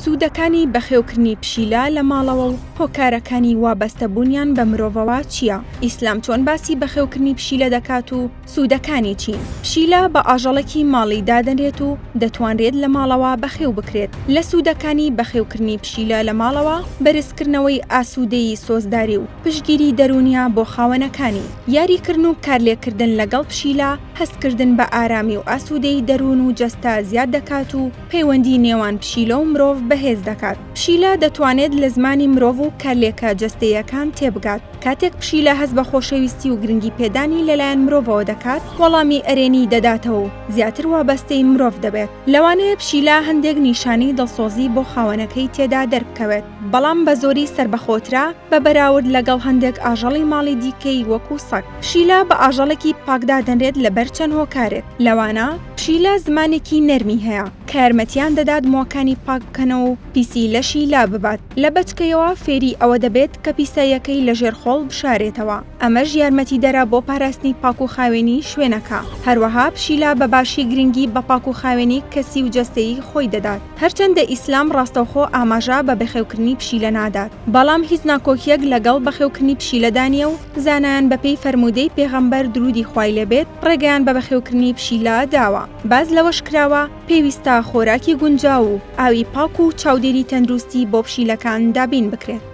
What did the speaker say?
سوودەکانی بەخێوکردنی پشیلە لە ماڵەوە و هۆکارەکانی وابەستەبوونیان بە مرۆڤەوە چییە؟ ئیسلام چۆن باسی بەخێوکردنی پشیلە دەکات و سوودەکانی چین؟ پشیلە بە ئاژەڵێکی ماڵی دادەنرێت و دەتوانرێت لە ماڵەوە بەخێو بکرێت. لە سوودەکانی بەخێوکردنی پشیلە لە ماڵەوە، بەرزکردنەوەی ئاسوودەیی سۆزداری و پشتگیری دەروونییە بۆ خاوەنەکانی. یاریکردن و کارلێککردن لەگەڵ پشیلە، هەستکردن بە ئارامی و ئاسوودەیی دەروون و جەستە زیاد دەکات و پەیوەندی نێوان پشیلە و مرۆڤ بەهێز دەکات. پشیلە دەتوانێت لە زمانی مرۆڤ و کارلێکە جەستەییەکان تێبگات. کاتێک پشیلە هەست بە خۆشەویستی و گرنگی پێدانی لەلایەن مرۆڤەوە دەکات، وەڵامی ئەرێنی دەداتەوە و زیاتر وابەستەی مرۆڤ دەبێت. لەوانەیە پشیلە هەندێک نیشانەی دڵسۆزی بۆ خاوەنەکەی تێدا دەربکەوێت، بەڵام بەزۆری سەربەخۆترە بە بەراورد لەگەڵ هەندێک ئاژەڵی ماڵی دیکەی وەکو سەگ. پشیلە بە ئاژەڵێکی پاک دادەنرێت لەبەر چەند هۆکارێک، لەوانە. پشیلە زمانێکی نەرمی هەیە کە یارمەتیان دەدات مووەکانی پاک بکەنەوە و پیسی لەشی لاببات، لە بەچکەیەوە فێری ئەوە دەبێت کە پیساییەکەی لەژێر خۆڵ بشارێتەوە، ئەمەش یارمەتیدەرە بۆ پاراستنی پاک و خاوێنی شوێنەکە، هەروەها پشیلە بە باشی گرنگی بە پاک و خاوێنی کەسی و جەستەیی خۆی دەدات. هەرچەندە ئیسلام ڕاستەوخۆ ئاماژە بە بەخێوکردنی پشیلە نادات، بەڵام هیچ ناکۆکییەک لەگەڵ بەخێوکردنی پشیلەدا نییە و زانایان بەپێی فەرموودەی پێغەمبەر دروودی خوای لێ بێت ڕێگەیان بە بەخێوکردنی پشیلە داوە. باس لەوەش کراوە، پێویستە خۆراکی گونجاو و ئاوی پاک و چاودێری تەندروستی بۆ پشیلەکان دابین بکرێت.